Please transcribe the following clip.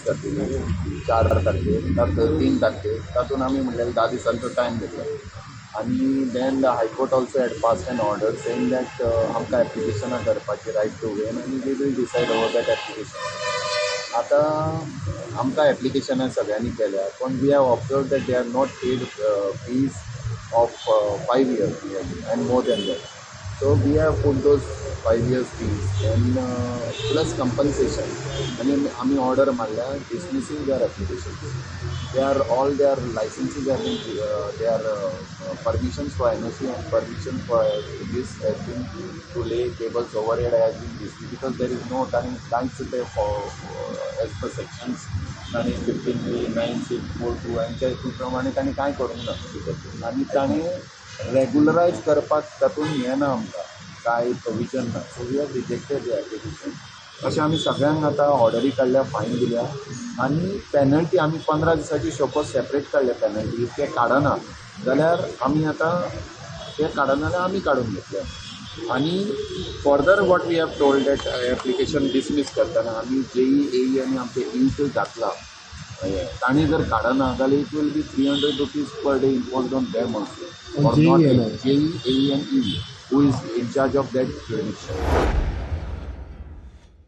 घातलेली 4 तारखेर, 3 तारखेर. तातूंत आमी म्हणलेले 10 दिसांचो टायम घेतला आनी then the High Court also had passed an order saying that आमकां एप्लिकेशनां करपाची रायट टू वेन आनी we will decide over that application. आतां आमकां एप्लिकेशनां सगळ्यांनी केल्या, पूण we have observed that they are not paid fees of 5 years and more than that. So we have put those 5 years fees and plus compensation आनी आमी order मारल्या dismissing their application. They are all their licenses have been, their permissions for NOC and permission for this has been to lay cables overhead has been dismissed because there is no time. कांयच ते as per sections 9 15 A, 9 6 4 2 हांच्या हितून प्रमाणे तांणी कांय करूंक ना आनी ताणें रेगुलरायज करपाक तातूंत हें ना, आमकां कांय प्रोविजन ना. So we have rejected the application. अशें आमी सगळ्यांक आतां ऑर्डरी काडल्या, फायन दिल्या आनी पॅनल्टी आमी 15 दिसाची शोकॉज सेपरेट काडल्या. पॅनल्टी ते काडना जाल्यार आमी आतां ते काडना जाल्यार आमी काडून घेतले. आनी further, what we have told that application dismiss करतना आमी जेई, एई आनी आमचे ईक घातला हें तांणी जर काडना जाल्यार it will be ₹300 per day imposed on them also. On JE and all. JE, AE and EE, who is in charge of that jurisdiction.